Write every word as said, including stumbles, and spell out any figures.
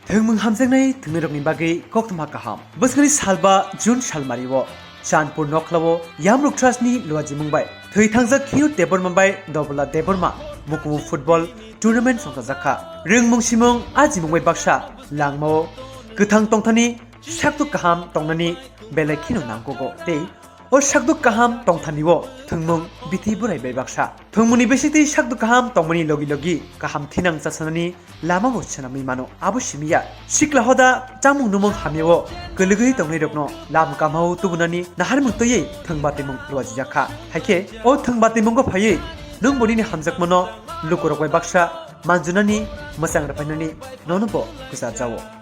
Thwngmung hamjaknai thwngnairokni bagwi koktwma kaham. Bwskangni salba June salmario Chandpur nokhlao Yamruk Trust ni luajimung bai thwi thangjak Khiyut Debbarma bai Dobola Debbarma mukumu football tournament songchajakha. Rwngmung simung a jimung bai baksa langmao kwthang tongthani sakduk kaham tongnani belai kheno nangkugo tei o sakduk kaham tongthanio thwngmung bithi borai bai baksa. Thwngmungni bisingtwi sakduk kaham tongmani logi logi kaham thinang chasanani lamabo swnamwi mano. Abo simiya sikla hoda chamung numung hamyao kwlwgwi tongnairokno lam kamao tubunani naharmung twiwi thwngba tongmung luajijakha. Haikhe o thwngba tongmungo phaiwi nwng bo nini hamjakmano lukurok bai baksa manjunani mwchang rwphainani nono bo kwchajao.